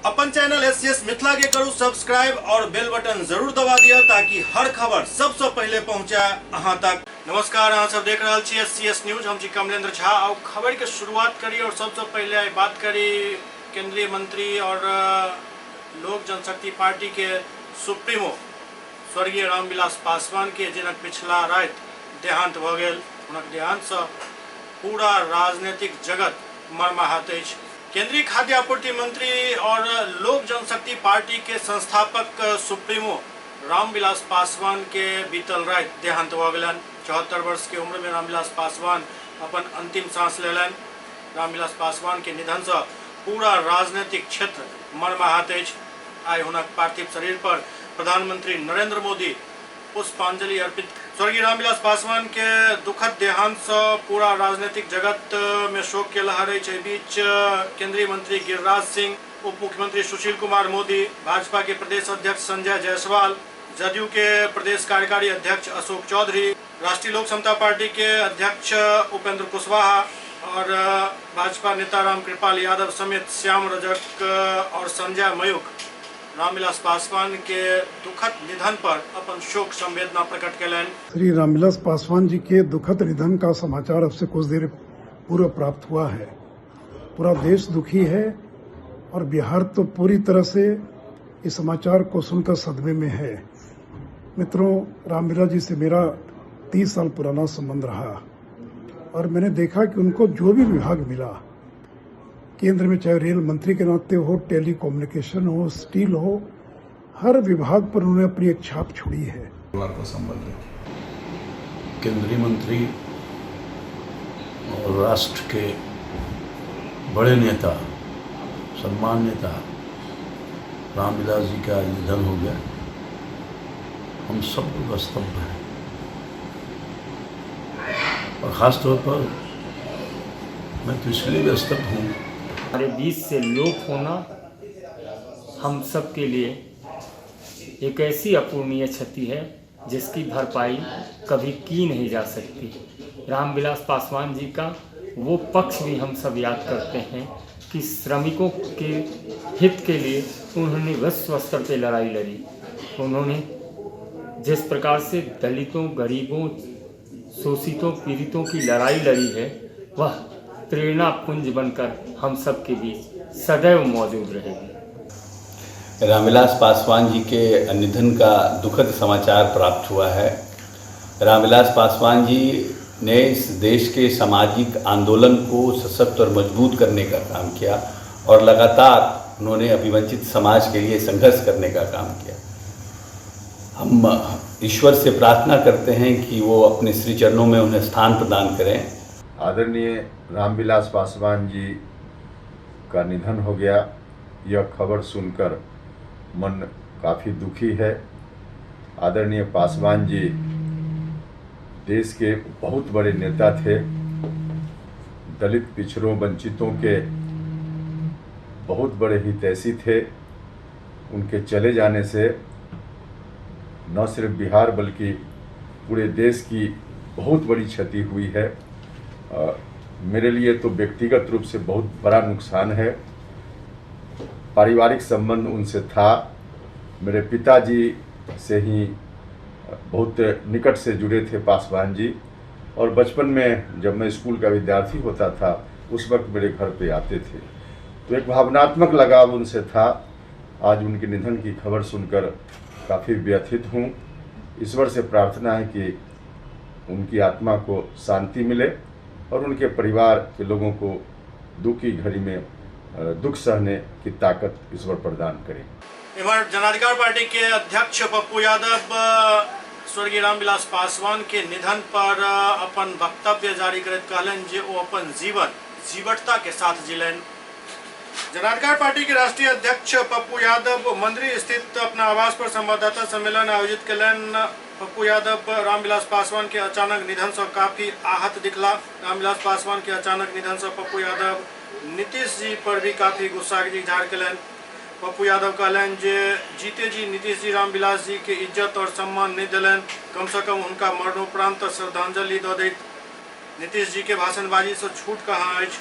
अपन channel SCS Mithila के करू सब्सक्राइब और बेल बटन जरूर दबा दिया ताकि हर खबर सबसे पहले पहुंचे अहां तक। नमस्कार, अहां सब देख रहल छी एससीएस न्यूज। हम छी कमलेंद्र झा। और खबर के शुरुआत करी और सबसे पहले आई बात करी केंद्रीय मंत्री और लोक जनशक्ति पार्टी के सुप्रीमो स्वर्गीय रामविलास पासवान के, जिनक पिछला राति देहांत भ गेल। हुनक देहांत से पूरा राजनीतिक जगत मर्माहत अछि। केंद्रीय खाद्य आपूर्ति मंत्री और लोक जनशक्ति पार्टी के संस्थापक सुप्रीमो रामविलास पासवान के बीतल राति देहांत भ गेलनि। 74 वर्ष के उम्र में रामविलास पासवान अपन अंतिम सांस लेलनि। रामविलास पासवान के निधन से पूरा राजनीतिक क्षेत्र मर्माहत अछि। आइ हुनक पार्थिव शरीर पर प्रधानमंत्री नरेंद्र मोदी पुष्पांजलि अर्पित। स्वर्गीय रामविलास पासवान के दुखद देहांत से पूरा राजनीतिक जगत में शोक के लहर अछि। एहि बीच केंद्रीय मंत्री गिरिराज सिंह, उप मुख्यमंत्री सुशील कुमार मोदी, भाजपा के प्रदेश अध्यक्ष संजय जायसवाल, जदयू के प्रदेश कार्यकारी अध्यक्ष अशोक चौधरी, राष्ट्रीय लोक समता पार्टी के अध्यक्ष उपेंद्र कुशवाहा और भाजपा नेता रामकृपाल यादव समेत श्याम रजक और संजय मयूख रामविलास पासवान के दुखद निधन पर अपन शोक संवेदना प्रकट कयलनि। श्री रामविलास पासवान जी के दुखद निधन का समाचार अब से कुछ देर पूर्व प्राप्त हुआ है। पूरा देश दुखी है और बिहार तो पूरी तरह से इस समाचार को सुनकर सदमे में है। मित्रों, रामविलास जी से मेरा 30 साल पुराना संबंध रहा और मैंने देखा कि उनको जो भी विभाग मिला केंद्र में, चाहे रेल मंत्री के नाते हो, टेलीकम्युनिकेशन हो, स्टील हो, हर विभाग पर उन्होंने अपनी एक छाप छोड़ी है। परिवार को संबल दे। केंद्रीय मंत्री और राष्ट्र के बड़े नेता, सम्मान नेता रामविलास जी का निधन हो गया। हम सब लोग स्तब्ध हैं और ख़ास तौर पर मैं तो इसलिए भी स्तब्ध हूँ। हमारे बीच से लोप होना हम सब के लिए एक ऐसी अपूरणीय क्षति है जिसकी भरपाई कभी की नहीं जा सकती। रामविलास पासवान जी का वो पक्ष भी हम सब याद करते हैं कि श्रमिकों के हित के लिए उन्होंने विश्व स्तर पर लड़ाई लड़ी। उन्होंने जिस प्रकार से दलितों, गरीबों, शोषितों, पीड़ितों की लड़ाई लड़ी है, वह प्रेरणा पुंज बनकर हम सब के बीच सदैव मौजूद रहेगी। रामविलास पासवान जी के निधन का दुखद समाचार प्राप्त हुआ है। रामविलास पासवान जी ने इस देश के सामाजिक आंदोलन को सशक्त और मजबूत करने का काम किया और लगातार उन्होंने अभिवंचित समाज के लिए संघर्ष करने का काम किया। हम ईश्वर से प्रार्थना करते हैं कि वो अपने श्री चरणों में उन्हें स्थान प्रदान करें। आदरणीय रामविलास पासवान जी का निधन हो गया, यह खबर सुनकर मन काफ़ी दुखी है। आदरणीय पासवान जी देश के बहुत बड़े नेता थे। दलित, पिछड़ों, वंचितों के बहुत बड़े हितैषी थे। उनके चले जाने से न सिर्फ बिहार बल्कि पूरे देश की बहुत बड़ी क्षति हुई है। मेरे लिए तो व्यक्तिगत रूप से बहुत बड़ा नुकसान है। पारिवारिक संबंध उनसे था, मेरे पिताजी से ही बहुत निकट से जुड़े थे पासवान जी, और बचपन में जब मैं स्कूल का विद्यार्थी होता था उस वक्त मेरे घर पे आते थे, तो एक भावनात्मक लगाव उनसे था। आज उनके निधन की खबर सुनकर काफ़ी व्यथित हूँ। ईश्वर से प्रार्थना है कि उनकी आत्मा को शांति मिले और उनके परिवार के लोगों को दुख की घड़ी में दुख सहने की ताकत ईश्वर प्रदान करे। इधर जनाधिकार पार्टी के अध्यक्ष पप्पू यादव स्वर्गीय रामविलास पासवान के निधन पर अपन वक्तव्य जारी करैत कहलनि जे ओ अपन जीवन जीवटता के साथ जीलनि। जनाधिकार पार्टी के राष्ट्रीय अध्यक्ष पप्पू यादव मंदिर स्थित अपना आवास पर संवाददाता सम्मेलन आयोजित कयलनि। पप्पू यादव रामविलास पासवान के अचानक निधन से काफी आहत दिखला। रामविलास पासवान के अचानक निधन से पप्पू यादव नीतीश जी पर भी काफी गुस्सा के इजहार कयलनि। पप्पू यादव कहलनि जे जीते जी नीतीश जी रामविलास जी के इज्जत और सम्मान नहीं दिलनि, कम से कम हुनका मरणोपरांत श्रद्धांजलि दऽ दैत। नीतीश जी के भाषणबाजी से छूट कहाँ अछि।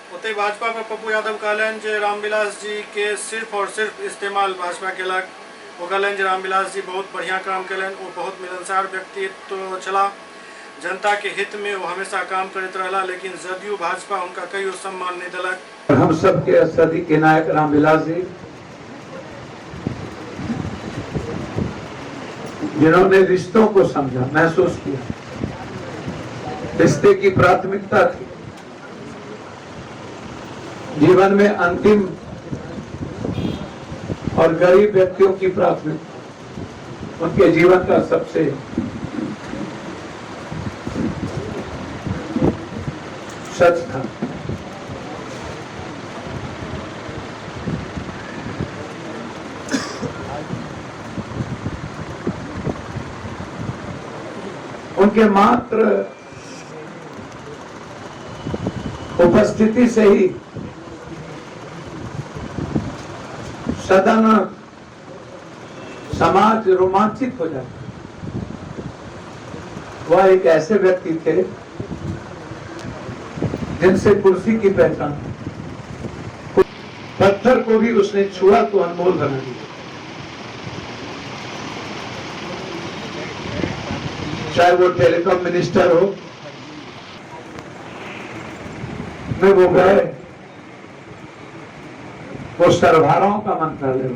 ओतहि भाजपा पर पप्पू यादव कहलनि जे रामविलास जी के सिर्फ और सिर्फ इस्तेमाल भाजपा केलक। ओ कहलनि जे रामविलास जी बहुत बढ़िया काम केलनि, ओ बहुत मिलनसार व्यक्तित्व छलाह, जनता के हित में वो हमेशा काम करते रहला, लेकिन जदयू भाजपा उनका कहियो सम्मान नहीं दिलक। हम सबके सदी के नायक रामविलास जी, जिन्होंने रिश्तों को समझा, महसूस किया, रिश्ते की प्राथमिकता थी, जीवन में अंतिम और गरीब व्यक्तियों की प्राथमिकता उनके जीवन का सबसे सच था। उनके मात्र उपस्थिति से ही सदन समाज रोमांचित हो जाता। वह एक ऐसे व्यक्ति थे जिनसे कुर्सी की पहचान, पत्थर को भी उसने छुआ तो अनमोल बना दिया। चाहे वो टेलीकॉम मिनिस्टर हो, में वो गए, वो सर्वहाराओं का मंत्रालय हो,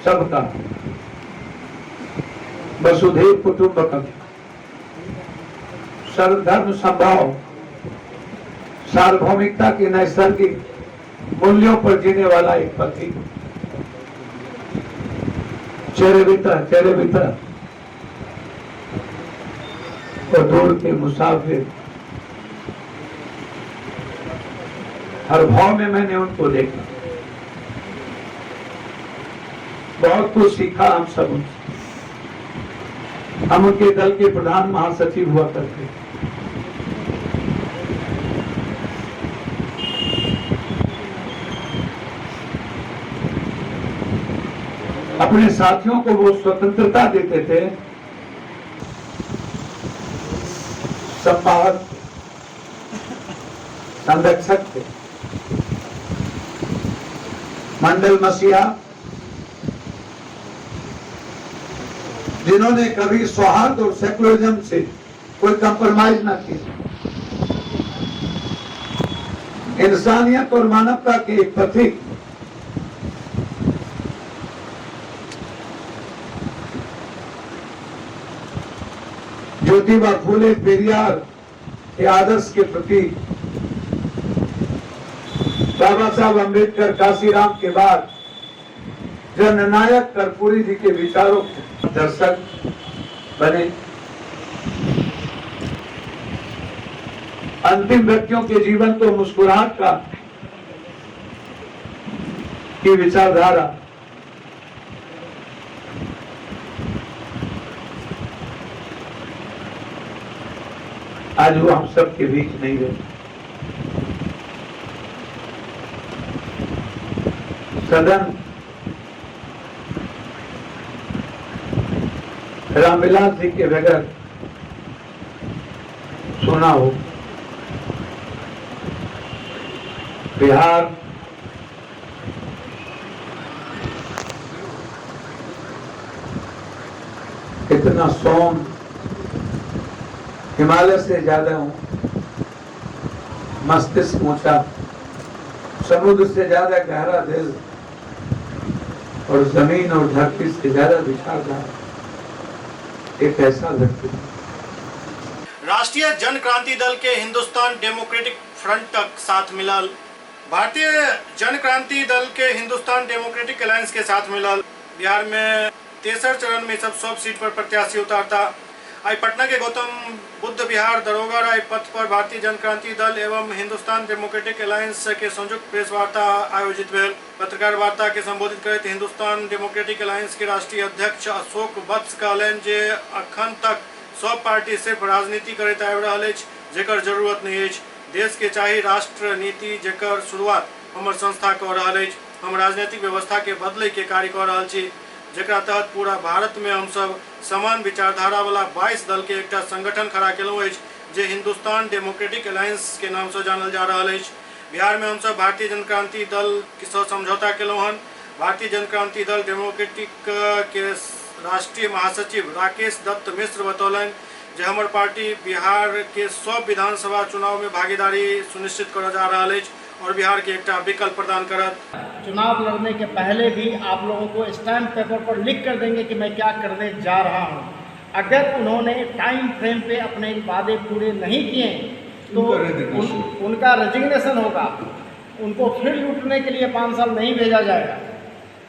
सबका, वसुधैव कुटुंबकम, सर्वधर्म संभाव, सार्वभौमिकता के नैसर्गिक मूल्यों पर जीने वाला एक पति। चेहरे भीतर और दूर के मुसाफिर, हर भाव में मैंने उनको देखा, बहुत कुछ सीखा हम सब उनसे। हम उनके दल के प्रधान महासचिव हुआ करते। अपने साथियों को वो स्वतंत्रता देते थे, संवाहक थे, संरक्षक थे। मंडल मसीहा, जिन्होंने कभी सौहार्द और सेकुलरिज्म से कोई कंप्रोमाइज ना किया, इंसानियत और मानवता के एक पथिक ज्योतिबा फूले पेरियार के आदर्श के प्रति बाबा साहब अम्बेडकर, काशीराम के बाद जननायक कर्पूरी जी के विचारों के दर्शक बने। अंतिम व्यक्तियों के जीवन को मुस्कुराहट का की विचारधारा, आज वो हम सब के बीच नहीं रहे। सदन रामविलास जी के बगैर सुना हो। बिहार इतना सोम हिमालय से ज्यादा हूं, मस्तिष्क ऊंचा, समुद्र से ज्यादा गहरा दिल और जमीन और धरती से ज्यादा विचारधारा, एक ऐसा व्यक्ति। राष्ट्रीय जन क्रांति दल के हिंदुस्तान डेमोक्रेटिक फ्रंट तक साथ मिलल। भारतीय जन क्रांति दल के हिंदुस्तान डेमोक्रेटिक अलायंस के साथ मिलल। बिहार में तेसर चरण में सब सीट पर प्रत्याशी उतारता। आई पटना के गौतम बुद्ध विहार दरोगा राय पथ पर भारतीय जन क्रांति दल एवं हिंदुस्तान डेमोक्रेटिक अलायंस के संयुक्त प्रेस वार्ता आयोजित भेल। पत्रकार वार्ता के संबोधित करैत हिंदुस्तान डेमोक्रेटिक अलायंस के राष्ट्रीय अध्यक्ष अशोक वत्स कहलनि जे अखन तक सब पार्टी सिर्फ राजनीति करैत आबि रहल अछि, जेकर जरूरत नहीं अछि। देश के चाही राष्ट्र नीति, जेकर शुरुआत हमर संस्था कऽ रहल अछि। हम राजनीतिक व्यवस्था के बदलै के कार्य कऽ रहल छी, जेकरा तहत पूरा भारत में हम सब समान विचारधारा वाला 22 दल के एकटा संगठन खड़ा केलहुँ अछि, जे हिंदुस्तान डेमोक्रेटिक अलायंस के नाम से जानल जा रहल अछि। बिहार में हमसब भारतीय जनक्रांति दल सँ समझौता केलहुँ हन। भारतीय जनक्रांति दल डेमोक्रेटिक के राष्ट्रीय महासचिव राकेश दत्त मिश्र बतौलनि जे हमर पार्टी बिहार के सब विधानसभा चुनाव में भागीदारी सुनिश्चित करऽ जा रहल अछि और बिहार के एकटा विकल्प प्रदान करत। चुनाव लड़ने के पहले भी आप लोगों को स्टैम्प पेपर पर लिख कर देंगे कि मैं क्या करने जा रहा हूं। अगर उन्होंने टाइम फ्रेम पे अपने वादे पूरे नहीं किए तो उनका रेजिग्नेशन होगा। उनको फिर लूटने के लिए 5 साल नहीं भेजा जाएगा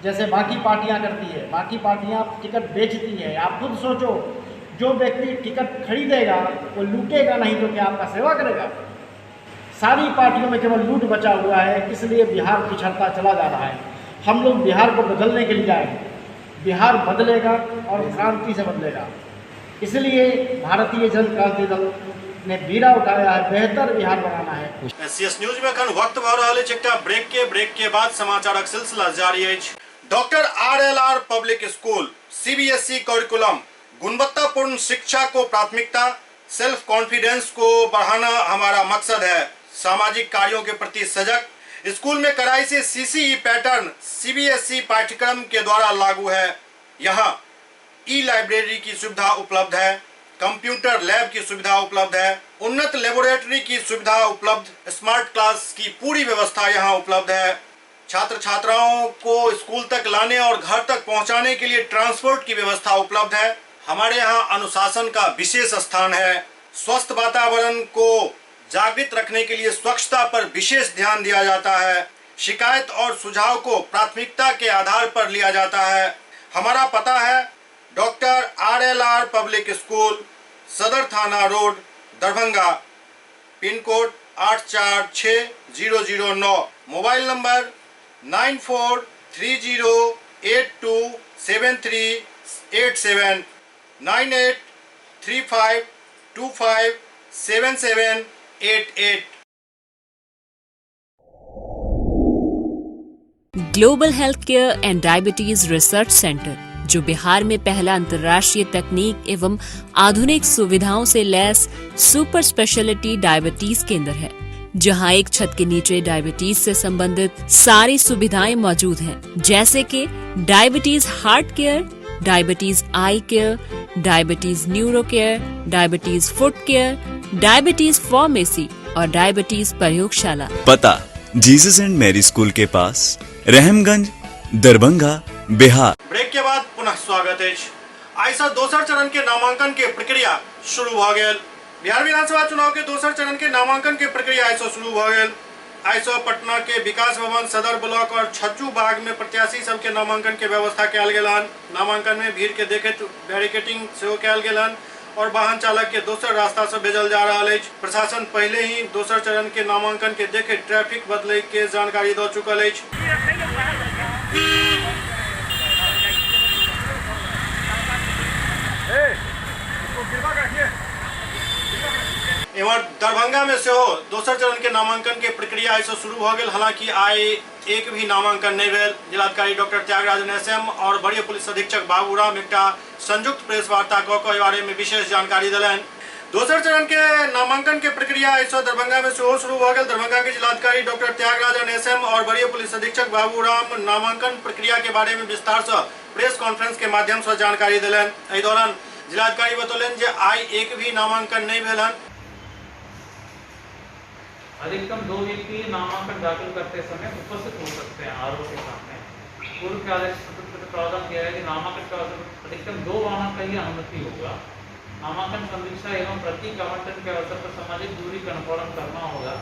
जैसे बाकी पार्टियां करती है। बाकी पार्टियां टिकट बेचती है। आप खुद सोचो, जो व्यक्ति टिकट खरीदेगा वो लूटेगा नहीं तो क्या आपका सेवा करेगा? सारी पार्टियों में केवल लूट बचा हुआ है, इसलिए बिहार पिछड़ता चला जा रहा है। हम लोग बिहार को बदलने के लिए आए हैं। बिहार बदलेगा और क्रांति से बदलेगा। इसलिए भारतीय जन क्रांति दल ने बीड़ा उठाया है, बेहतर बिहार बनाना है। एससीएस न्यूज में अखन वक्त भऽ रहल अछि एकटा ब्रेक के बाद समाचारक सिलसिला जारी अछि। Doctor RLR public school CBSE curriculum, गुणवत्तापूर्ण शिक्षा को प्राथमिकता, सेल्फ कॉन्फिडेंस को बढ़ाना हमारा मकसद है। सामाजिक कार्यों के प्रति सजग, स्कूल में कड़ाई से सीसीई पैटर्न सीबीएसई पाठ्यक्रम के द्वारा लागू है। यहाँ ई लाइब्रेरी की सुविधा उपलब्ध है, कंप्यूटर लैब की सुविधा उपलब्ध है, उन्नत लेबोरेटरी की सुविधा उपलब्ध, स्मार्ट क्लास की पूरी व्यवस्था यहाँ उपलब्ध है। छात्र छात्राओं को स्कूल तक लाने और घर तक पहुँचाने के लिए ट्रांसपोर्ट की व्यवस्था उपलब्ध है। हमारे यहाँ अनुशासन का विशेष स्थान है। स्वस्थ वातावरण को जागृत रखने के लिए स्वच्छता पर विशेष ध्यान दिया जाता है। शिकायत और सुझाव को प्राथमिकता के आधार पर लिया जाता है। हमारा पता है doctor RLR public school, Sadar थाना road, Darbhanga, pin code 846009, mobile number 9430827387, 9835257788। Global health care and diabetes research centre, जो बिहार में पहला अंतर्राष्ट्रीय तकनीक एवं आधुनिक सुविधाओं से लैस सुपर स्पेशलिटी डायबिटीज केंद्र है, जहां एक छत के नीचे डायबिटीज से संबंधित सारी सुविधाएं मौजूद हैं, जैसे कि diabetes heart care, diabetes eye care, diabetes neuro care, diabetes foot care, diabetes pharmacy और डायबिटीज प्रयोगशाला। पता जीसस एंड मैरी स्कूल के पास, रहमगंज, दरभंगा, बिहार। ब्रेक के बाद पुनः स्वागत है। आइ सँ दोसर चरण के नामांकन के प्रक्रिया शुरू भऽ गेल। बिहार विधानसभा चुनाव के दोसर चरण के नामांकन के प्रक्रिया आइ सँ शुरू भऽ गेल। आइ सँ पटना के विकास भवन, सदर ब्लॉक और छज्जू बाग में प्रत्याशी सबके नामांकन के व्यवस्था कयल गेल हन। नामांकन में भीड़ के देखैत बैरिकेडिंग सेहो कयल गेल हन और वाहन चालक के दोसर रास्ता से भेजल जा रहल अछि। प्रशासन पहले ही दोसर चरण के नामांकन के देखैत ट्रैफिक बदलै के जानकारी दऽ चुकल अछि। एम्हर दरभंगा में सेहो दोसर चरण के नामांकन के प्रक्रिया आइ सँ शुरू भऽ गेल। हालांकि आइ एक भी नामांकन नहीं भेल। जिलाधिकारी डॉक्टर त्यागराजन एसएम और वरीय पुलिस अधीक्षक बाबूराम एकटा संयुक्त प्रेस वार्ता कऽ कऽ एहि बारे में विशेष जानकारी देलनि। दोसर चरण के नामांकन के प्रक्रिया आइ सँ दरभंगा में सेहो शुरू भऽ गेल। दरभंगा के जिलाधिकारी डॉक्टर त्यागराजन एसएम और वरीय पुलिस अधीक्षक बाबूराम नामांकन प्रक्रिया के बारे में विस्तार से प्रेस कॉन्फ्रेंस के माध्यम से जानकारी देलनि। एहि दौरान जिलाधिकारी बतौलनि जे आइ एक भी नामांकन नहीं भेल हन। अधिकतम 2 व्यक्ति नामांकन दाखिल करते समय उपस्थित हो सकते हैं आरओ के सामने। पूर्व के आदेश प्रावधान किया है कि नामांकन का अधिकतम 2 वाहन का ही अनुमति होगा। नामांकन समीक्षा एवं प्रतीक आवंटन के अवसर पर सामाजिक दूरी का अनुपालन करना होगा।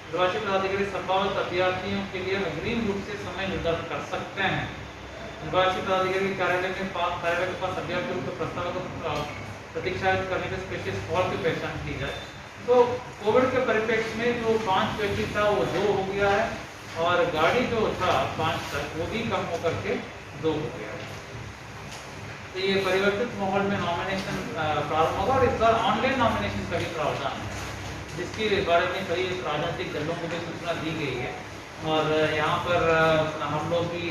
निर्वाचन पदाधिकारी संभावित अभ्यर्थियों के लिए अग्रिम रूप से समय निर्धारित कर सकते हैं। निर्वाचन पदाधिकारी के कार्यालय के पास अभ्यर्थियों के प्रस्ताव को प्रतीक्षारित करने के स्पेशल हॉल की पहचान की जाए। तो कोविड के परिप्रेक्ष्य में जो 5 व्यक्ति था वो 2 हो गया है और गाड़ी जो था 5 तक वो भी कम होकर के 2 हो गया है। तो ये परिवर्तित माहौल में नॉमिनेशन प्रारंभ होगा और इस बार ऑनलाइन नॉमिनेशन का भी प्रावधान है, जिसके बारे में कई राजनीतिक दलों को भी सूचना दी गई है और यहाँ पर हम लोग भी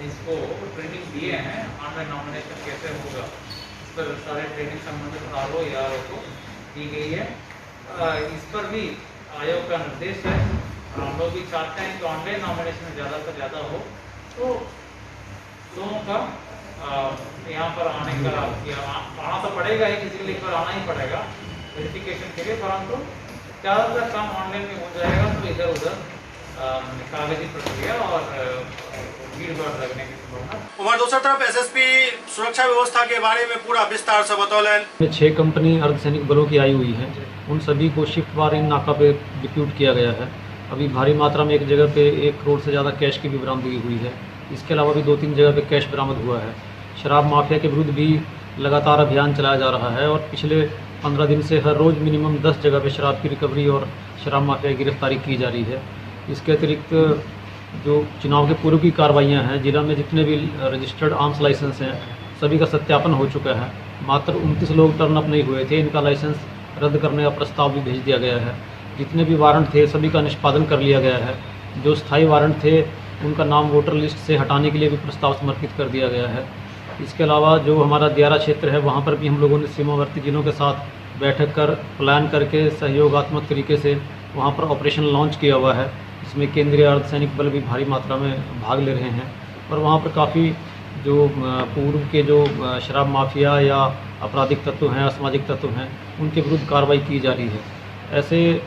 इसको ट्रेनिंग दिए हैं। ऑनलाइन नॉमिनेशन कैसे होगा इस पर सारे ट्रेनिंग संबंधित आर ओ या आर ओ को दी गई है। इस पर भी आयोग का निर्देश है और हम लोग भी चाहते हैं कि ऑनलाइन नॉमिनेशन ज़्यादा से ज़्यादा हो, तो लोगों का यहाँ पर आने का, आना तो पड़ेगा ही, किसी के लिए आना ही पड़ेगा वेरिफिकेशन के लिए, परंतु ज़्यादातर काम ऑनलाइन में हो जाएगा तो इधर उधर कागजी प्रक्रिया और भीड़ भाड़ लगने की संभावना। उधर दोसर तरफ एसएसपी सुरक्षा व्यवस्था के बारे में पूरा विस्तार से बतौलनि। 6 कंपनी अर्धसैनिक बलों की आई हुई है, उन सभी को शिफ्ट वार इन नाका पे डिप्यूट किया गया है। अभी भारी मात्रा में एक जगह पे 1 करोड़ से ज़्यादा कैश की भी बरामदगी हुई है। इसके अलावा भी 2-3 जगह पे कैश बरामद हुआ है। शराब माफिया के विरुद्ध भी लगातार अभियान चलाया जा रहा है और पिछले 15 दिन से हर रोज़ मिनिमम 10 जगह पे शराब की रिकवरी और शराब माफिया की गिरफ्तारी की जा रही है। इसके अतिरिक्त जो चुनाव के पूर्व की कार्रवाइयाँ हैं, जिला में जितने भी रजिस्टर्ड आर्म्स लाइसेंस हैं सभी का सत्यापन हो चुका है। मात्र 29 लोग टर्न अप नहीं हुए थे, इनका लाइसेंस रद्द करने का प्रस्ताव भी भेज दिया गया है। जितने भी वारंट थे सभी का निष्पादन कर लिया गया है। जो स्थायी वारंट थे उनका नाम वोटर लिस्ट से हटाने के लिए भी प्रस्ताव समर्पित कर दिया गया है। इसके अलावा जो हमारा दियारा क्षेत्र है वहाँ पर भी हम लोगों ने सीमावर्ती जिलों के साथ बैठक कर प्लान करके सहयोगात्मक तरीके से वहाँ पर ऑपरेशन लॉन्च किया हुआ है, जिसमें केंद्रीय अर्धसैनिक बल भी भारी मात्रा में भाग ले रहे हैं। और वहाँ पर काफ़ी जो पूर्व के जो शराब माफिया या आपराधिक तत्व हैं, असामाजिक तत्व हैं, उनके विरुद्ध कार्रवाई की जा रही है। ऐसे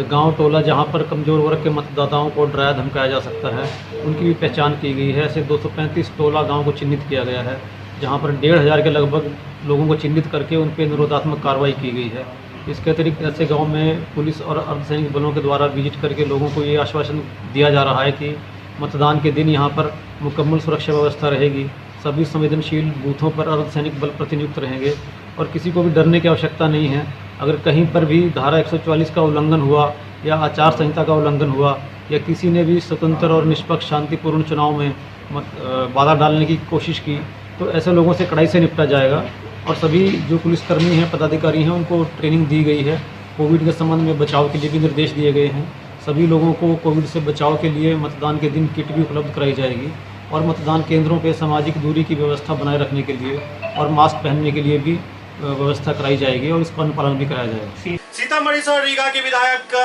गांव टोला जहां पर कमज़ोर वर्ग के मतदाताओं को डराया धमकाया जा सकता है, उनकी भी पहचान की गई है। ऐसे 235 टोला गांव को चिन्हित किया गया है, जहां पर 1500 के लगभग लोगों को चिन्हित करके उन पर निरोधात्मक कार्रवाई की गई है। इसके अतिरिक्त ऐसे गाँव में पुलिस और अर्धसैनिक बलों के द्वारा विजिट करके लोगों को ये आश्वासन दिया जा रहा है कि मतदान के दिन यहाँ पर मुकम्मल सुरक्षा व्यवस्था रहेगी, सभी संवेदनशील बूथों पर अर्धसैनिक बल प्रतिनियुक्त रहेंगे और किसी को भी डरने की आवश्यकता नहीं है। अगर कहीं पर भी धारा 144 का उल्लंघन हुआ या आचार संहिता का उल्लंघन हुआ या किसी ने भी स्वतंत्र और निष्पक्ष शांतिपूर्ण चुनाव में बाधा डालने की कोशिश की तो ऐसे लोगों से कड़ाई से निपटा जाएगा। और सभी जो पुलिसकर्मी हैं, पदाधिकारी हैं, उनको ट्रेनिंग दी गई है। कोविड के संबंध में बचाव के लिए भी निर्देश दिए गए हैं। सभी लोगों को कोविड से बचाव के लिए मतदान के दिन किट भी उपलब्ध कराई जाएगी और मतदान केंद्रों पर सामाजिक दूरी की व्यवस्था बनाए रखने के लिए और मास्क पहनने के लिए भी व्यवस्था कराई जाएगी और इसका अनुपालन भी कराया जाएगा। सीतामढ़ी से रीगा के विधायक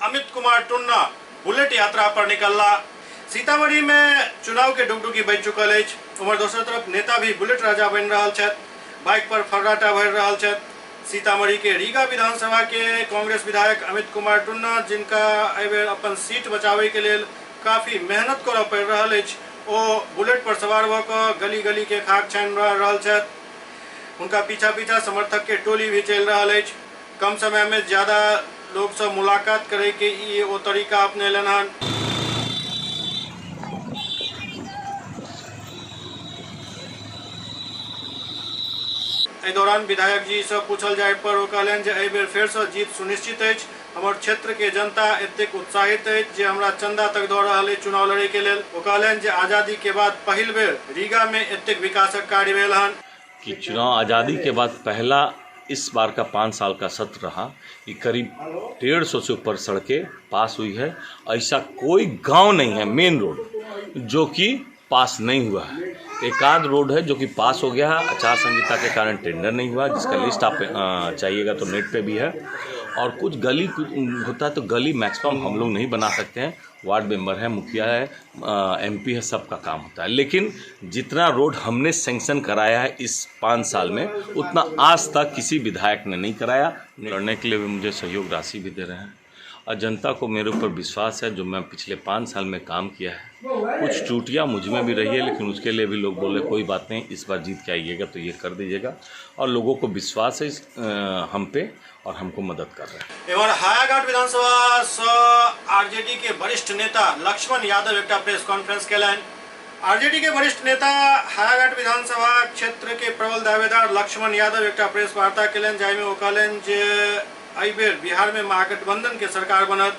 अमित कुमार टुन्ना बुलेट यात्रा पर निकलला। सीतामढ़ी में चुनाव के डुगडुगी बज चुकल अछि। उम्हर दोसर तरफ नेता भी बुलेट राजा बनि रहल छथि, बाइक पर फर्राटा भरि रहल छथि। सीतामढ़ी के रीगा विधानसभा के कांग्रेस विधायक अमित कुमार टुन्ना, जिनका एहि बेर अपन सीट बचाबै के लेल काफी मेहनत करऽ पड़ि रहल अछि, ओ बुलेट पर सवार भऽ कऽ गली गली के खाक छानि रहल छथि। उनका पीछा पीछा समर्थक के टोली भी चलि रहल अछि। कम समय में ज़्यादा लोग सब मुलाकात करे के ई ओ तरीका अपनेलनि हन। एहि दौरान विधायक जी से पूछल जाय पर ओ कहलनि जे एहि बेर फेरसँ जीत सुनिश्चित अछि। हमर क्षेत्र के जनता एतेक उत्साहित अछि जे हमरा चंदा तक दऽ रहल अछि चुनाव लड़े के लेल। ओ कहलनि जे आज़ादी के बाद पहिल बेर रीगा में एतेक विकासक कार्य भेल हन कि चुनाव आज़ादी के बाद पहला इस बार का 5 साल का सत्र रहा कि करीब 150 से ऊपर सड़कें पास हुई है। ऐसा कोई गांव नहीं है मेन रोड जो कि पास नहीं हुआ है। एक आध रोड है जो कि पास हो गया है, आचार संहिता के कारण टेंडर नहीं हुआ, जिसका लिस्ट आप चाहिएगा तो नेट पे भी है। और कुछ गली होता है तो गली मैक्सिमम हम लोग नहीं बना सकते हैं, वार्ड मेंबर है, मुखिया है, एमपी है, सबका काम होता है। लेकिन जितना रोड हमने सैंक्शन कराया है इस 5 साल में, उतना आज तक किसी विधायक ने नहीं कराया। लड़ने के लिए भी मुझे सहयोग राशि भी दे रहे हैं और जनता को मेरे ऊपर विश्वास है। जो मैं पिछले 5 साल में काम किया है, कुछ त्रुटियां मुझ में भी रही है, लेकिन उसके लिए भी लोग बोले कोई बात नहीं, इस बार जीत के आइएगा तो ये कर दीजिएगा। और लोगों को विश्वास है हम पे और हमको मदद कर रहे हैं। एवं हायाघाट विधानसभा से आरजेडी के वरिष्ठ नेता लक्ष्मण यादव एक प्रेस कॉन्फ्रेंस केलनि। आरजेडी के वरिष्ठ नेता हायाघाट विधानसभा क्षेत्र के प्रबल दावेदार लक्ष्मण यादव एक प्रेस वार्ता केलनि, जाहिमे ओ कहलनि जे एहि बेर बिहार में महागठबंधन के सरकार बनत।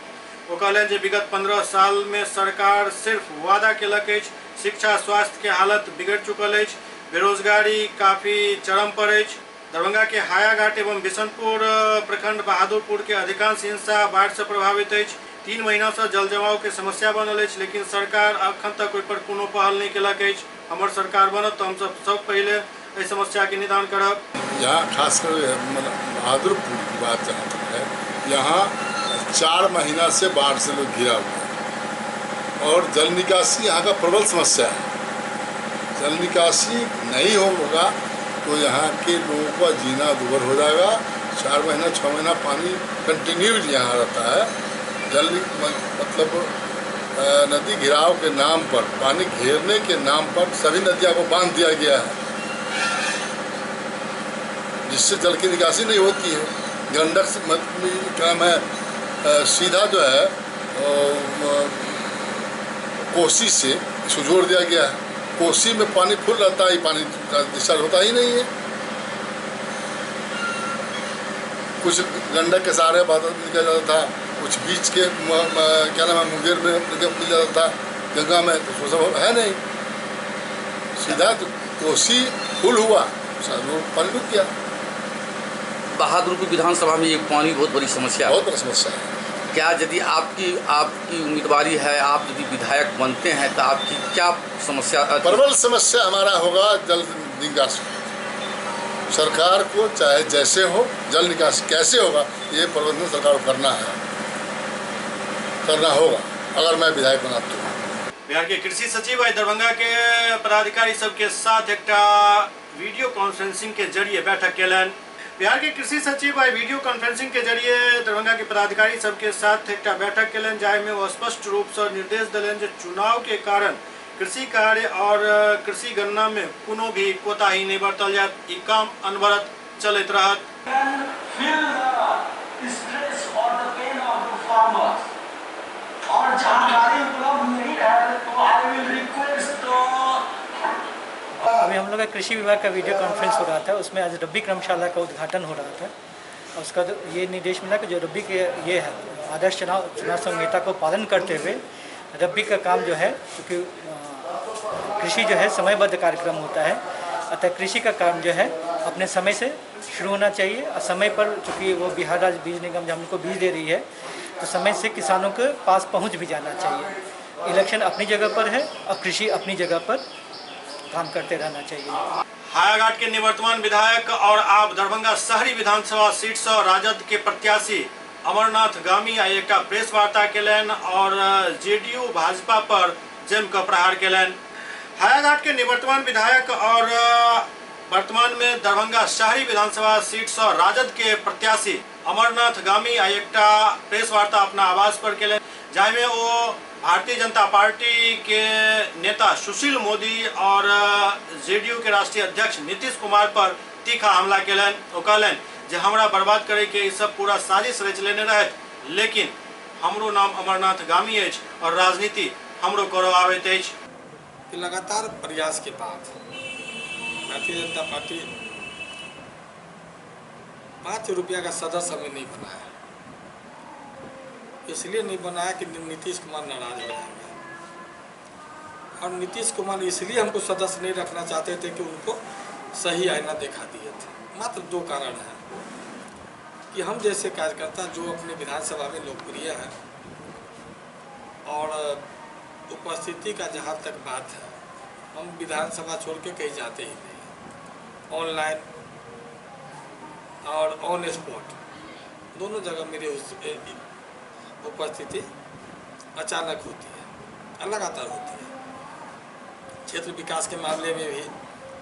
ओ कहलनि जे विगत 15 साल में सरकार सिर्फ वादा केलक अछि, शिक्षा स्वास्थ्य के हालत बिगड़ चुकल अछि, बेरोजगारी काफ़ी चरम पर अछि। दरभंगा के हायाघाट एवं बिशनपुर प्रखंड बहादुरपुर के अधिकांश हिस्सा बाढ़ से प्रभावित अछि। 3 महीना से जल जमाव के समस्या बनल अछि, लेकिन सरकार अखन तक ओहि पर कोनो पहल नहीं केलक अछि। हमर सरकार बनत तो हम सब पहले एहि समस्या के निदान करब। यहाँ खासकर बहादुरपुर की बात जहाँ तक है, यहाँ 4 महीना से बाढ़ से लोग घिरा हुआ है। और जल निकासी यहाँ का प्रबल समस्या है। जल निकासी नहीं होगा तो यहाँ के लोगों का जीना दूभर हो जाएगा। 4 महीना 6 महीना पानी कंटिन्यू यहाँ रहता है। जल मतलब नदी घिराव के नाम पर, पानी घेरने के नाम पर सभी नदियों को बांध दिया गया है, जिससे जल की निकासी नहीं होती है। गंडक काम है सीधा जो है कोसी से इसको जोड़ दिया गया है। कोसी में पानी फुल रहता है, पानी डिस्चार्ज होता ही नहीं है। कुछ गंडक के सहारे बादल निकल जाता था, कुछ बीच के क्या नाम है मुंगेर में निकल जाता था, गंगा में, तो सब है नहीं। सीधा तो कोसी फुल हुआ, पानी रुक गया। बहादुरपुर विधानसभा में ये पानी बहुत बड़ी समस्या है, बहुत बड़ी समस्या है। क्या यदि आपकी उम्मीदवारी है, आप यदि विधायक बनते हैं तो आपकी क्या समस्या? प्रबल समस्या हमारा होगा जल निकासी। सरकार को चाहे जैसे हो, जल निकासी कैसे होगा ये प्रबंधन सरकार को करना है, करना होगा अगर मैं विधायक बना तो। बिहार के कृषि सचिव आई दरभंगा के पदाधिकारी सबके साथ एकटा वीडियो कॉन्फ्रेंसिंग के जरिए बैठक केलनि। बिहार के कृषि सचिव आई वीडियो कॉन्फ्रेंसिंग के जरिए दरभंगा के पदाधिकारी सबके साथ एकटा बैठक केलनि, जाहिमे ओ स्पष्ट रूप से निर्देश देलनि जे चुनाव के कारण कृषि कार्य और कृषि गणना में कोनो भी कोताही नहीं बरतल जायत। ई काम अनवरत चलैत रहत। और जानकारी उपलब्ध नहीं है तो I will request. अभी हम लोग का कृषि विभाग का वीडियो कॉन्फ्रेंस हो रहा था, उसमें आज रबी क्रमशाला का उद्घाटन हो रहा था। उसका ये निर्देश मिला कि जो रबी के ये है आदर्श चुनाव संहिता को पालन करते हुए रबी का काम जो है, क्योंकि कृषि जो है समयबद्ध कार्यक्रम होता है, अतः कृषि का काम जो है अपने समय से शुरू होना चाहिए और समय पर, चूँकि वो बिहार राज्य बीज निगम जो हमको बीज दे रही है तो समय से किसानों के पास पहुंच भी जाना चाहिए। इलेक्शन अपनी जगह पर है और कृषि अपनी जगह पर काम करते रहना चाहिए। हायाघाट के निवर्तमान विधायक और आप दरभंगा शहरी विधानसभा सीट से राजद के प्रत्याशी अमरनाथ गामी आई एक प्रेस वार्ता केलनि और जेडीयू भाजपा पर जमकर प्रहार केलनि। हायाघाट के निवर्तमान विधायक और वर्तमान में दरभंगा शहरी विधानसभा सीट से राजद के प्रत्याशी अमरनाथ गामी आई एक प्रेस वार्ता अपना आवास पर केलनि, जाहिमे ओ भारतीय जनता पार्टी के नेता सुशील मोदी और जेडीयू के राष्ट्रीय अध्यक्ष नीतीश कुमार पर तीखा हमला केलनि। ओ कहलनि जे हमरा बर्बाद करे के सब पूरा साजिश रचि लेने रहथि, लेकिन हमरो नाम अमरनाथ गामी अछि और राजनीति हमरो करऽ आबैत अछि। लगातार प्रयास के बाद भारतीय जनता पार्टी 5 रुपया का सदस्य हमें नहीं बनाया, इसलिए नहीं बनाया कि नीतीश कुमार नाराज हो जाएंगे। और नीतीश कुमार इसलिए हमको सदस्य नहीं रखना चाहते थे कि उनको सही आईना दिखा दिए थे। मात्र 2 कारण हैं कि हम जैसे कार्यकर्ता जो अपने विधानसभा में लोकप्रिय हैं और उपस्थिति का जहाँ तक बात है, हम विधानसभा छोड़ के कहीं जाते ही नहीं। ऑनलाइन और ऑन स्पॉट दोनों जगह मेरी उपस्थिति अचानक होती है, लगातार होती है। क्षेत्र विकास के मामले में भी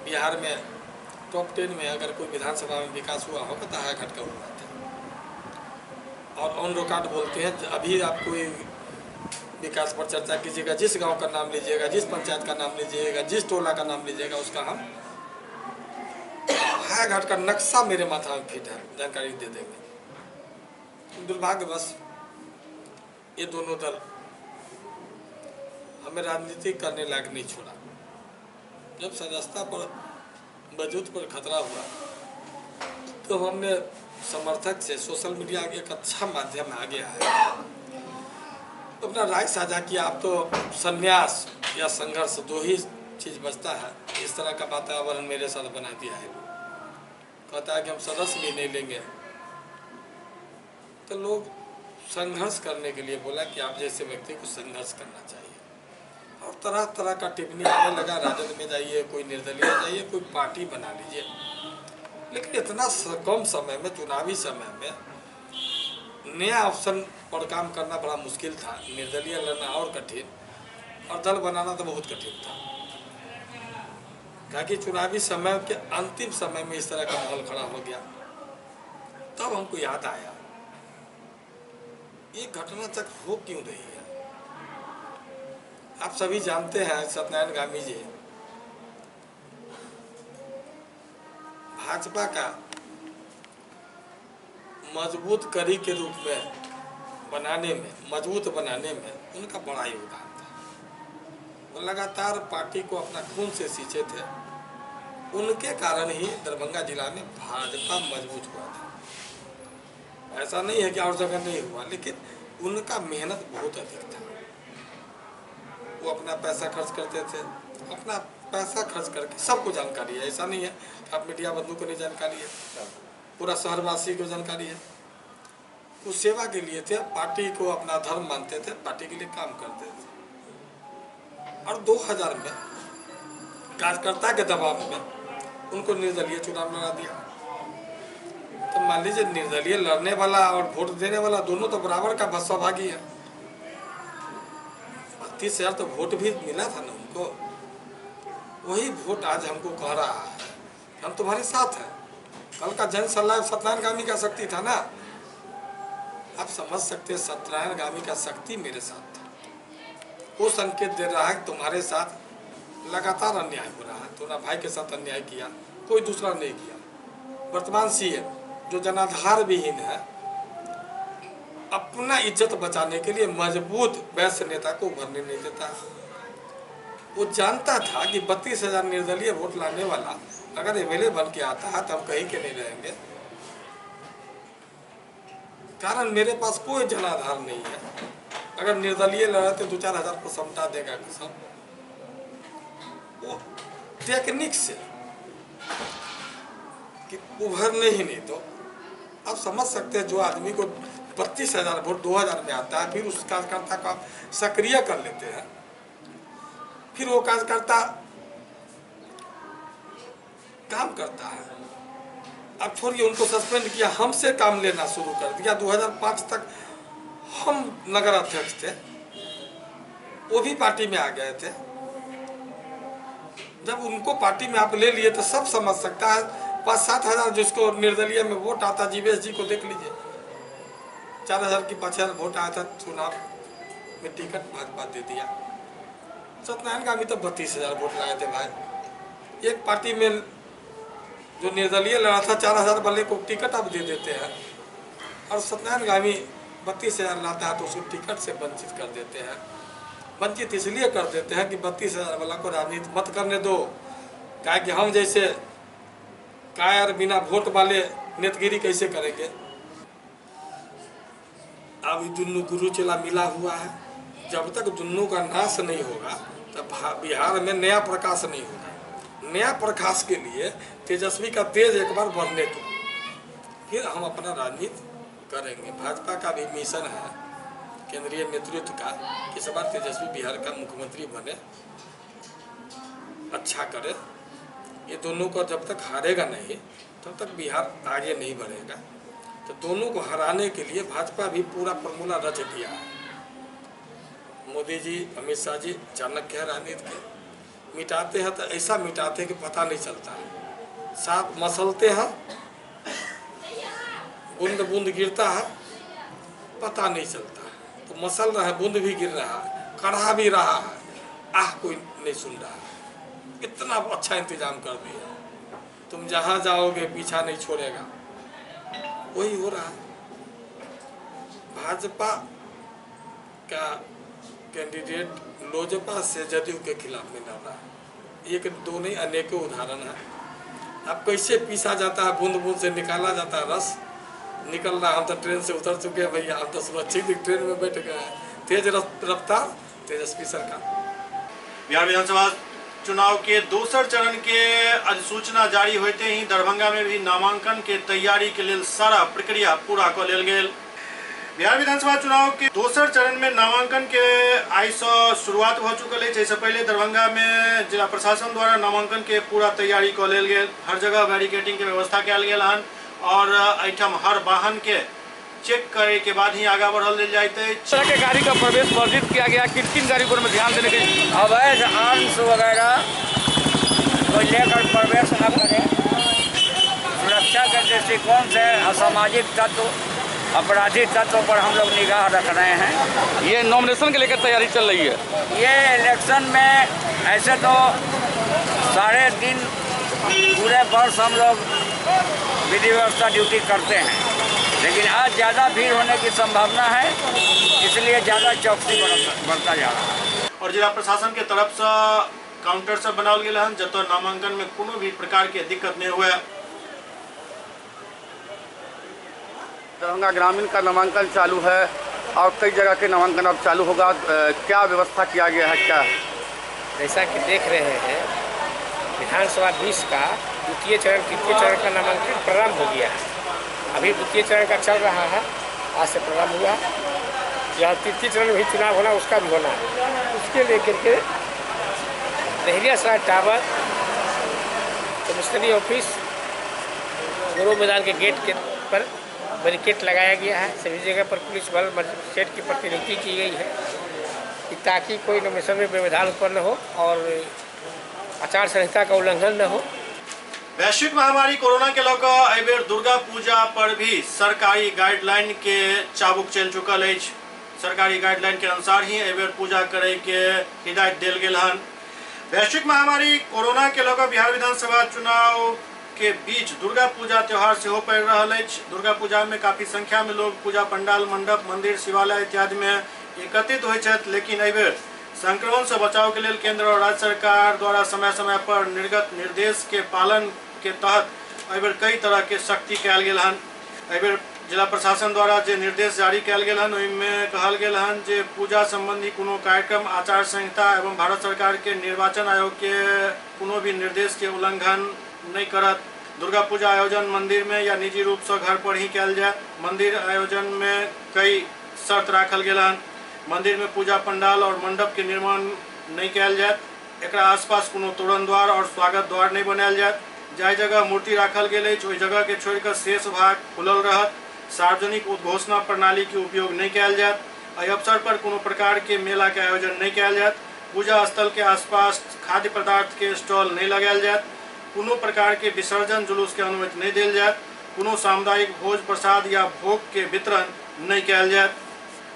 बिहार में टॉप 10 में अगर कोई विधानसभा में विकास हुआ होगा तो हायाघाट का हुआ था। और ऑन रिकॉर्ड बोलते हैं, अभी आप कोई विकास पर चर्चा कीजिएगा, जिस गांव का नाम लीजिएगा, जिस पंचायत का नाम लीजिएगा, जिस टोला का नाम लीजिएगा, उसका हम हायाघाट का नक्शा मेरे माथा में फिट है, जानकारी दे देंगे। दुर्भाग्यवश ये दोनों दल हमें राजनीति करने लायक नहीं छोड़ा। जब सदस्यता पर वजूद पर खतरा हुआ तो हमने समर्थक से सोशल मीडिया एक अच्छा माध्यम आ गया है, तो अपना राय साझा किया। आप तो संन्यास या संघर्ष दो ही चीज़ बचता है, इस तरह का वातावरण मेरे साथ बना दिया है। कहता है कि हम सदस्य भी नहीं लेंगे, तो लोग संघर्ष करने के लिए बोला कि आप जैसे व्यक्ति को संघर्ष करना चाहिए। और तरह तरह का टिप्पणी आने लगा, राजद में जाइए, कोई निर्दलीय जाइए, कोई पार्टी बना लीजिए। लेकिन इतना कम समय में, चुनावी समय में नया ऑप्शन पर काम करना बड़ा मुश्किल था, निर्दलीय लड़ना और कठिन। और दल बनाना तो बहुत कठिन था, ताकि चुनावी समय के अंतिम समय में इस तरह का माहौल खड़ा हो गया। तब हमको याद आया ये घटना चक्र हो क्यों रही है। आप सभी जानते हैं सत्यनारायण गामी जी भाजपा का मजबूत कड़ी के रूप में बनाने में, मजबूत बनाने में उनका बड़ा योगदान था। वो लगातार पार्टी को अपना खून से सींचे थे, उनके कारण ही दरभंगा जिला में भाजपा मजबूत हुआ था। ऐसा नहीं है कि और जगह नहीं हुआ, लेकिन उनका मेहनत बहुत अधिक था। वो अपना पैसा खर्च करते थे, अपना पैसा खर्च करके, सबको जानकारी है, ऐसा नहीं है कि आप मीडिया बंधु को नहीं जानकारी है, पूरा शहरवासी को जानकारी है। वो सेवा के लिए थे, पार्टी को अपना धर्म मानते थे, पार्टी के लिए काम करते थे। और 2000 में कार्यकर्ता के दबाव में उनको निर्दलीय चुनाव लड़ा दिया। तो मान लीजिए निर्दलीय लड़ने वाला और वोट देने वाला दोनों तो बराबर का सौभागी है। 32,000 तो वोट भी मिला था ना उनको, वही वोट आज हमको कह रहा है हम तुम्हारे साथ हैं। कल का जन सलाह सत्यनारायण गामी का शक्ति था ना, आप समझ सकते हैं सत्यनारायण गामी का शक्ति मेरे साथ था। वो संकेत दे रहा है कि तुम्हारे साथ लगातार अन्याय हो रहा है, तुम्हारा भाई के साथ अन्याय किया, कोई दूसरा नहीं किया। वर्तमान सीएम जो जनाधार विहीन है, अपना इज्जत बचाने के लिए मजबूत वैश्य नेता को उभरने नहीं देता। वो जानता था कि 32,000 निर्दलीय वोट लाने वाला अगर एमएलए बन के आता है तो हम कहीं के नहीं रहेंगे, कारण मेरे पास कोई जनाधार नहीं है। अगर निर्दलीय लड़ा तो 2-4 हज़ार को समटा देगा सब। वो टेक्निक से कि उभरने ही नहीं दो। आप समझ सकते हैं जो आदमी को 32,000 वोट 2000 में आता है, फिर उस कार्यकर्ता को आप सक्रिय कर लेते हैं, फिर वो कार्यकर्ता काम करता है। अब छोड़िए, उनको सस्पेंड किया, हमसे काम लेना शुरू कर दिया। 2005 तक हम नगर अध्यक्ष थे, वो भी पार्टी में आ गए थे। जब उनको पार्टी में आप ले लिए तो सब समझ सकता है। 5-7 हज़ार जिसको निर्दलीय में वोट आता, जीवेश जी को देख लीजिए, 4,000 की 5,000 वोट आया था, चुनाव में टिकट भाजपा दे दिया। सत्यनारायण गामी तो 32,000 वोट लाए थे भाई। एक पार्टी में जो निर्दलीय लड़ा था 4,000 वाले को टिकट आप दे देते हैं, और सत्यनारायण गामी 32,000 लाता है तो उसको टिकट से वंचित कर देते हैं। वंचित इसलिए कर देते हैं कि 32,000 वाला को राजनीति मत करने दो, क्या कि हम जैसे कायर बिना वोट वाले नेतगिरी कैसे करेंगे। अब दुनू गुरु चेला मिला हुआ है, जब तक दुनू का नाश नहीं होगा तब बिहार में नया प्रकाश नहीं होगा। नया प्रकाश के लिए तेजस्वी का तेज एक बार बढ़ने दो, फिर हम अपना राजनीति करेंगे। भाजपा का भी मिशन है, केंद्रीय नेतृत्व का, कि इस बार तेजस्वी बिहार का मुख्यमंत्री बने, अच्छा करे। ये दोनों को जब तक हारेगा नहीं तब तक बिहार आगे नहीं बढ़ेगा। तो दोनों को हराने के लिए भाजपा भी पूरा फॉर्मूला रच दिया है। मोदी जी, अमित शाह जी चाणक्य है राजनीति के, मिटाते हैं तो ऐसा मिटाते हैं कि पता नहीं चलता है। साथ मसलते हैं, बूंद बूंद गिरता है, पता नहीं चलता है। तो मसल रहा है, बूंद भी गिर रहा है, कढ़ा भी रहा है, आह कोई नहीं सुन रहा है। इतना अच्छा इंतजाम कर दिया, तुम जहाँ जाओगे पीछा नहीं छोड़ेगा। वही हो रहा है। भाजपा का कैंडिडेट लोजपा से जदयू के खिलाफ में लड़ रहा है। एक दो नहीं अनेकों उदाहरण है। अब कैसे पीसा जाता है, बूंद बूंद से निकाला जाता है रस, निकल रहा है। हम तो ट्रेन से उतर चुके हैं भैया, हम तो सुरक्षित ट्रेन में बैठ गए हैं। तेज रफ्तार तेजस्वी सरकार। बिहार विधानसभा चुनाव के दोसर चरण के अधिसूचना जारी होते ही दरभंगा में भी नामांकन के तैयारी के लिए सारा प्रक्रिया पूरा क लेल गेल। बिहार विधानसभा चुनाव के दोसर चरण में नामांकन के आइ से शुरुआत हो चुकल अछि। एहिसँ पहले दरभंगा में जिला प्रशासन द्वारा नामांकन के पूरा तैयारी क लेल गेल। हर जगह बैरिकेडिंग के व्यवस्था कयल गेल हन और एहिठाम हर वाहन के चेक करे के बाद ही आगा बढ़ल देल जाइत अछि। तरह के गाड़ी का प्रवेश वर्जित किया गया, किन किन गाड़ी पर में ध्यान देने के? अवैध आर्म्स वगैरह को लेकर प्रवेश न करें। सुरक्षा के दृष्टिकोण से असामाजिक तत्व, अपराधी तत्व पर हम लोग निगाह रख रहे हैं। ये नॉमिनेशन के लेकर तैयारी चल रही है। ये इलेक्शन में ऐसे तो 3.5 पूरे वर्ष हम लोग विधि व्यवस्था ड्यूटी करते हैं, लेकिन आज ज़्यादा भीड़ होने की संभावना है, इसलिए ज़्यादा चौकसी बरता जा रहा है। और जिला प्रशासन के तरफ से काउंटर सब बनाओल गेल हन, जतऽ नामांकन में कोनो भी प्रकार के दिक्कत नहीं हुए। दरभंगा ग्रामीण का नामांकन चालू है और कई जगह के नामांकन अब चालू होगा। क्या व्यवस्था किया गया है? क्या जैसा कि देख रहे हैं, विधानसभा 20 का द्वितीय चरण तृतीय चरण का नामांकन प्रारंभ हो गया है। अभी द्वितीय चरण का चल रहा है, आज से प्रारंभ हुआ। जहाँ तृतीय चरण में भी चुनाव होना, उसका भी होना है। उसके लेकर के लहेरियासराय टावर, कमिश्नरी ऑफिस, गुरु मैदान के गेट के पर बैरिकेड लगाया गया है। सभी जगह पर पुलिस बल मजिस्ट्रेट की प्रतिनियुक्ति की गई है कि ताकि कोई नॉमिनेशन में व्यवधान उत्पन्न हो और आचार संहिता का उल्लंघन न हो। वैश्विक महामारी कोरोना के लऽ कऽ एहि बेर दुर्गा पूजा पर भी सरकारी गाइडलाइन के चाबुक चलि चुकल अछि। सरकारी गाइडलाइन के अनुसार ही एहि बेर पूजा करे के हिदायत देल गेल हन। वैश्विक महामारी कोरोना के लऽ कऽ बिहार विधानसभा चुनाव के बीच दुर्गा पूजा त्योहार सेहो पड़ि रहल अछि। दुर्गा पूजा में काफी संख्या में लोग पूजा पंडाल, मंडप, मंदिर, शिवालय इत्यादि में एकत्रित होइ छथि, लेकिन एहि बेर संक्रमण से बचाव के लेल केंद्र और राज्य सरकार द्वारा समय समय पर निर्गत निर्देश के पालन के तहत एहि बेर कई तरह के सख्ती कयल गेल हन। एहि बेर जिला प्रशासन द्वारा जे निर्देश जारी कयल गेल हन ओहिमे कहल गेल हन जे पूजा संबंधी कोनो कार्यक्रम आचार संहिता एवं भारत सरकार के निर्वाचन आयोग के कोनो भी निर्देश के उल्लंघन नहीं करत। दुर्गा पूजा आयोजन मंदिर में या निजी रूप से घर पर ही कयल जाए। मंदिर आयोजन में कई शर्त राखल गेल हन। मंदिर में पूजा पंडाल और मंडप के निर्माण नहीं कयल जाए। एकरा आसपास कोनो तोरण द्वार और स्वागत द्वार नहीं बनायल जाए। जाहि जगह मूर्ति राखल गेल अछि ओहि जगह के छोड़िकऽ शेष भाग खुलल रहत। सार्वजनिक उद्घोषणा प्रणाली के उपयोग नहीं कयल जायत। एहि अवसर पर कोनो प्रकार के मेला के आयोजन नहीं कयल जायत। पूजा स्थल के आसपास खाद्य पदार्थ के स्टॉल नहीं लगायल जायत। कोनो प्रकार के विसर्जन जुलूस के अनुमति नहीं देल जायत। कोनो सामुदायिक भोज प्रसाद या भोग के वितरण नहीं कयल जायत।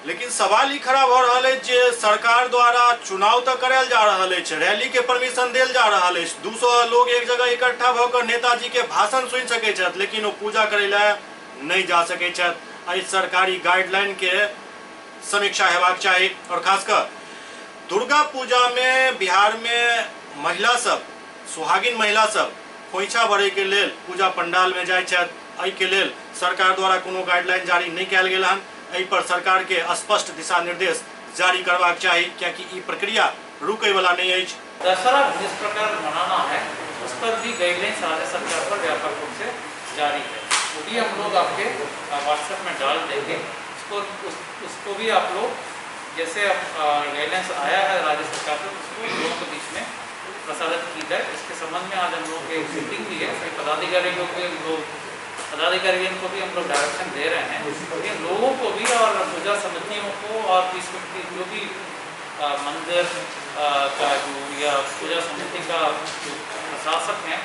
लेकिन सवाल ई खड़ा भऽ रहल अछि जे सरकार द्वारा चुनाव तऽ करायल जा रहल अछि, रैली के परमिशन देल जा रहल अछि, 200 लोग एक जगह इकट्ठा भऽ कऽ नेताजी के भाषण सुनि सकैत छथि, लेकिन ओ पूजा करै लए नहीं जा सकैत छथि। एहि सरकारी गाइडलाइन के समीक्षा हेबाक चाही। और खासकर दुर्गा पूजा में बिहार में महिला सब, सुहागिन महिला सब खोइछा भरे के लेल पूजा पंडाल में जाइ छथि। एहि के लेल सरकार द्वारा कोनो गाइडलाइन जारी नहीं कयल गेल हन। एहि पर सरकार के स्पष्ट दिशा निर्देश जारी करबाक चाही, कियाकि ई प्रक्रिया रुकै वाला नहीं अछि। दशहरा जिस प्रकार मनाना है उस पर भी गाइडलाइंस राज्य सरकार पर व्यापक रूप से जारी है, वो भी हम लोग आपके व्हाट्सएप में डाल देंगे। उसको भी आप लोग जैसे गाइडलाइंस आया है राज्य सरकार से उसको लोगों के बीच में प्रसारित की जाए। इसके संबंध में आज हम लोग की एक मीटिंग भी है, सभी पदाधिकारियों के लोग पदाधिकारियों को भी हम लोग डायरेक्शन दे रहे हैं, लेकिन लोगों को भी और पूजा समितियों को और पीस कमेटी जो भी मंदिर का जो या पूजा समिति का जो प्रशासक हैं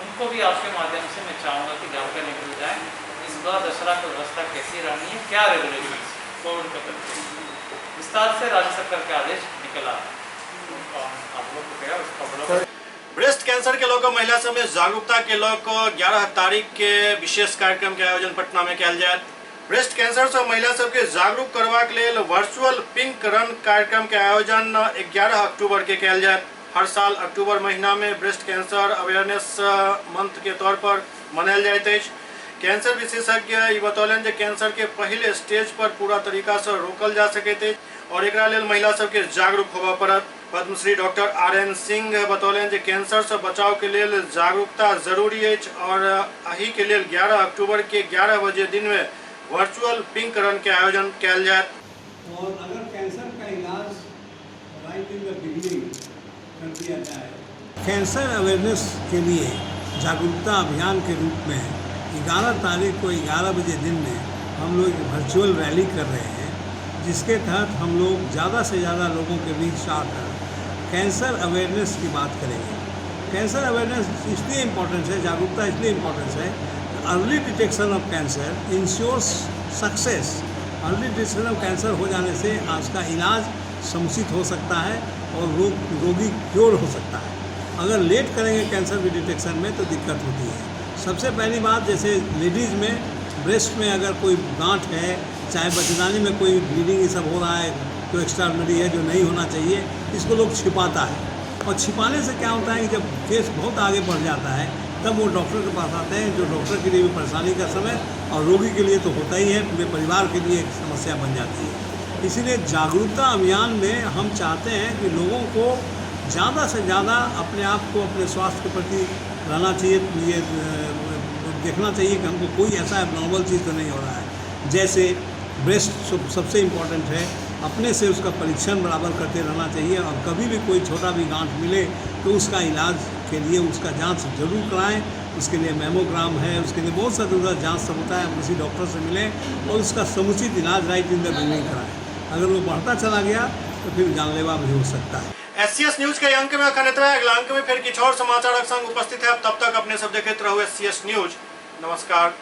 उनको भी आपके माध्यम से मैं चाहूँगा कि जानकारी मिल जाए इस बार दशहरा की व्यवस्था कैसी रहनी है, क्या रेगुलेशन कोविड का करते विस्तार से राज्य सरकार के आदेश निकला है, आप लोग कृपया उसका फॉलो। ब्रेस्ट कैंसर के लऽ महिला सब में जागरूकता के लऽ 11 तारीख के विशेष कार्यक्रम के आयोजन पटना में कयल जायत। ब्रेस्ट कैंसर से महिला सबके जागरूक करबाक लेल वर्चुअल पिंक रन कार्यक्रम के आयोजन 11 अक्टूबर के कयल जायत। हर साल अक्टूबर महीना में ब्रेस्ट कैंसर अवेयरनेस मंथ के तौर पर मनायल जाइत अछि। कैंसर विशेषज्ञ ई बतौलनि जे कैंसर के पहिल स्टेज पर पूरा तरीका से रोकल जा सकैत अछि और एकरा लेल महिला सबके जागरूक होबय पड़त। Padma Shri doctor RN. सिंह बतौलनि जे कैंसर से बचाव के लेल जागरूकता जरूरी अछि और एहि के लेल 11 अक्टूबर के 11 बजे दिन में वर्चुअल पिंक रन के आयोजन कयल जायत। और अगर कैंसर का इलाज राइट इन the beginning कर दिया जाए, कैंसर अवेयरनेस के लिए जागरूकता अभियान के रूप में 11 तारीख को 11 बजे दिन में हम लोग वर्चुअल रैली कर रहे हैं, जिसके तहत हम लोग ज़्यादा से ज़्यादा लोगों के बीच आकर कैंसर अवेयरनेस की बात करेंगे। कैंसर अवेयरनेस इसलिए इम्पोर्टेंस है, जागरूकता इसलिए इम्पोर्टेंस है, early detection of cancer ensures success. Early detection of cancer हो जाने से आज का इलाज समुचित हो सकता है और रोगी क्योर हो सकता है। अगर लेट करेंगे कैंसर के डिटेक्शन में तो दिक्कत होती है। सबसे पहली बात, जैसे लेडीज़ में ब्रेस्ट में अगर कोई गांठ है, चाहे बच्चेदानी में कोई ब्लीडिंग ये सब हो रहा है, जो एक्स्ट्राऑर्डिनरी है, जो नहीं होना चाहिए, इसको लोग छिपाता है। और छिपाने से क्या होता है कि जब केस बहुत आगे बढ़ जाता है तब वो डॉक्टर के पास आते हैं, जो डॉक्टर के लिए भी परेशानी का समय और रोगी के लिए तो होता ही है, पूरे परिवार के लिए एक समस्या बन जाती है। इसीलिए जागरूकता अभियान में हम चाहते हैं कि लोगों को ज़्यादा से ज़्यादा अपने आप को अपने स्वास्थ्य के प्रति रहना चाहिए, ये देखना चाहिए कि हमको कोई ऐसा एबनॉर्मल चीज़ तो नहीं हो रहा है। जैसे ब्रेस्ट सबसे इम्पोर्टेंट है, अपने से उसका परीक्षण बराबर करते रहना चाहिए और कभी भी कोई छोटा भी गांठ मिले तो उसका इलाज के लिए उसका जांच जरूर कराएं। उसके लिए मेमोग्राम है, उसके लिए बहुत सा दूसरा जांच सब होता है, किसी डॉक्टर से मिलें और उसका समुचित इलाज राइट इन the beginning कराएं। अगर वो बढ़ता चला गया तो फिर जानलेवा भी हो सकता है। एससीएस न्यूज के अंक में अखन एतबे। अगला अंक में फिर किछु और समाचारक संग उपस्थित है। तब तक अपने सब देखैत रहू एससीएस न्यूज। नमस्कार।